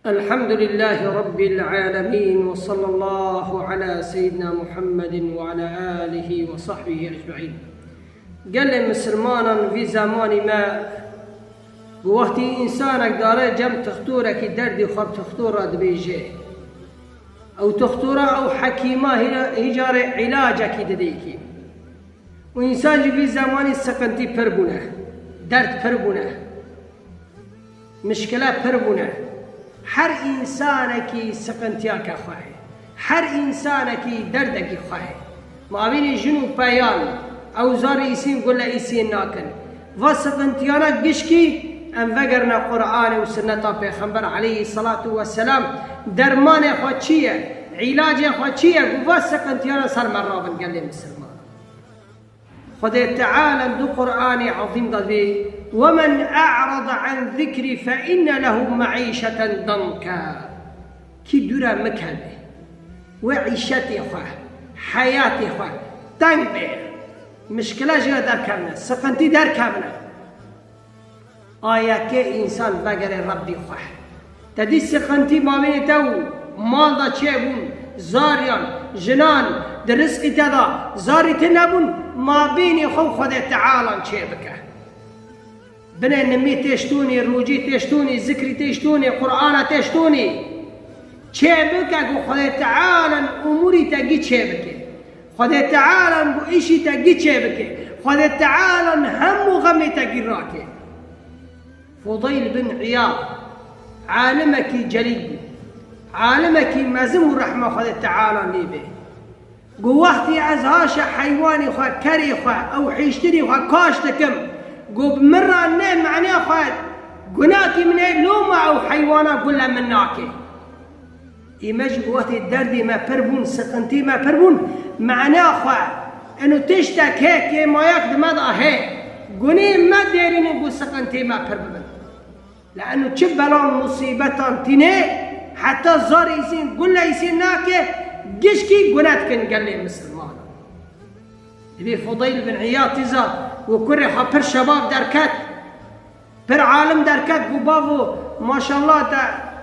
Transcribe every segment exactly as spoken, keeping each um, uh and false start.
الحمد لله رب العالمين وصلى الله على سيدنا محمد وعلى آله وصحبه أجمعين. Gelê misilmanan vî zemanî me, ku wextî însanek dare cem tixtorekî derdî xwe bi tixtor re dibêje, ew tixtora, ew hekîma hîra-, hîcarê îlacekî didêkî. Û însan jî vî zemanî siqintî pir bûne, derd pir bûne, mişkile pir bûne. Her însanekî siqintiyake xwe heye. Her însanekî derdekî xwe heye. Ma bînî jin û peyan, ew zarê îsîn gule îsîn nakin. Va siqintiyana gişkî em vegerine Qur'anê û sinneta Pêxember aleyhî selatu weselam. Dermanê xwe çi ye? Îlacê xwe çi ye? Ku va siqintiyana ser me rabin gelê misilman. Xwedê Teala di Qur'anê Ezîm de dibê, "Wemen e'rada an zikrî fe inne lehu me'îşeten danka." Kî dûre min keve, wê îşetê xwe, heyatê xwe teng bê. Mişkile jê re derkevine, siqintî derkevine. A yekê însan vegerê Rebbî xwe. Te dî siqintî mabînê te û mal de çêbûn, zariyan, jinan, di rizqî te de zarî tune bûn, mabînê xwe û Xwedê Tealan çêbike. Binê nimî têştûnî, rûcî têştûnî, zikrî têştûnî, Qur'ana têştûnî. Çêbike ku Xwedê Tealan umûrî te gî çêbike. Xwedê Tealan ku îşî te gî çêbike. Xwedê Tealan hemû xemê te gî rake. Fudayl bin Îyad, alimekî celîl bû. Alimekî mezin û rehma Xwedê Tealan lê be. Got, wextî ez haşa heywanê xwe, kerê xwe, ew hiştirî xwe kaş dikim, got, bi min re ne, mane xwe gunakî min ê, loma ew heywana gule min nake. Ê me jî wextê derdê me pir bûn, siqintî me pir bûn, mane xwe, eno tiştek hê, kêmayek di me de hê. Gunê me dêrînin ku siqintî me pir bibin. Li eno çi belan musîbetan tîne, heta zarê îsîn, gule îsîn nake, gişkî gune dikin gelê misilmanan. Dibê Fudayl bin Îyad tîza û kurê xwe pir şebab derket, pir alim derket, got, bavo, maşallah te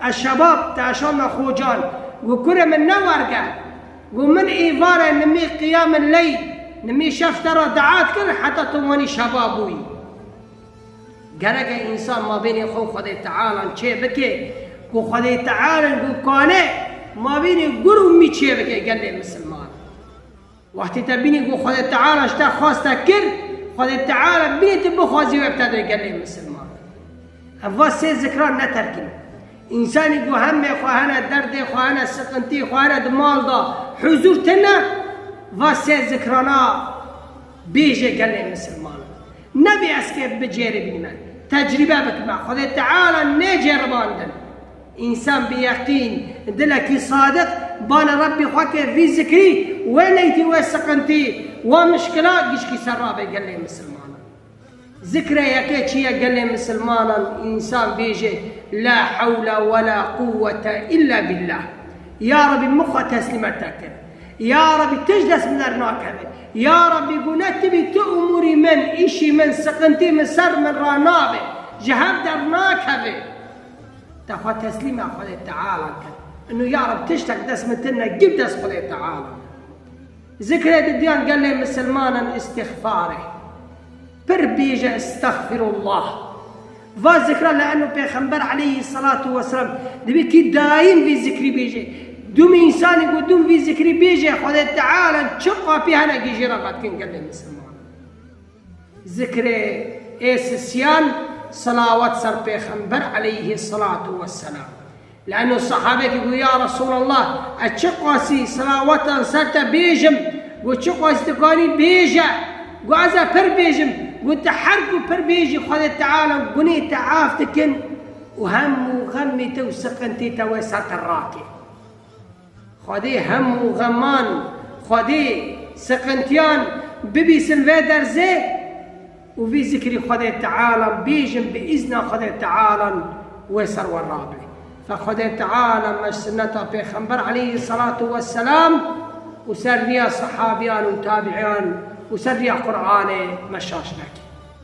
ez şebab, te eşanda xocan. Got, kurê min ne werge. Got, min êvare nimî qiyamil leyl, nimî şev te re dua dikir, heta tu wanî şebab bûyî. Gerek e însan mabênê xwe û Xwedê Tealan çê bike, ku Xwedê Tealan ku kane mabênê gur û mî çê bike gelê misilman. Wextê te bînî ku Xwedê Teala ji te xwest te kir, Xwedê Teala bînî tu bixwazî wê bi te de gelê misilman. Ev va sê zikran neterkîn. Însanî ku hemê xwe hene, derdê xwe hene, siqintî xwe hene, di mal de huzûr tine, va sê zikrana bêje gelê misilman. Nebê ez kê bicêribînime, tecrîbe bikime. Xwedê Teala nêcêribandin. Însan bi yeqîn, dilekî sadiq, bana Rebbî xwe ke vî zikrî, wê neytî wê siqintî, wa mişkila gişkî ser rabe gelê misilmanan. Zikre yekê çi ye gelê misilmanan, însan bêje, "La hewle we la quwwete illa billah." Ya Rebî, min xwe teslîme te kir. Ya Rebî, tişt dest min dernakeve. Ya Rebî, gune tu bî, tu umûrî min, îşî min, siqintî min ser min ra nabe. Ji hev dernakeve. Te xwe teslîme Xwedê Teala kir. Ino ya Reb tiştek dest min tune, gî bi dest Xwedê Teala. Zikrê didiyan gelê misilmanan îstixfar e. Pir bêje estexfirullah. Va zikra li eno Pêxember aleyhî selatu weselam dibê kî daîm vî zikrî bêje. Dûm însanî ku dûm vî zikrî bêje, Xwedê Teala çi qapî hene gî jê re qet kin gelê misilmanan. Zikrê ê sisiyan, selawat ser Pêxember aleyhî selatu weselam. Lano sehabekî got, "Ya Resulallah, ez çi qasî selawetan ser te bêjim?" Got, "Çi qasî tu kanî bêje." Got, "Ez ê pir bêjim." Got, "Tu her ku pir bêjî, Xwedê Teala gunê te af dikin û hemû xemê te û siqintê te wê ser te rake." Xwedê hemû xeman, Xwedê siqintiyan bibîsin vê derzê û vî zikrî Xwedê Teala bêjin, bi îzna Xwedê Teala wê ser we rabe. Fe Xwedê Teala me ji sinneta Pêxember aleyhî selatu weselam û ser riya sehabiyan û tabiiyan û ser riya Qur'anê me şaş neke.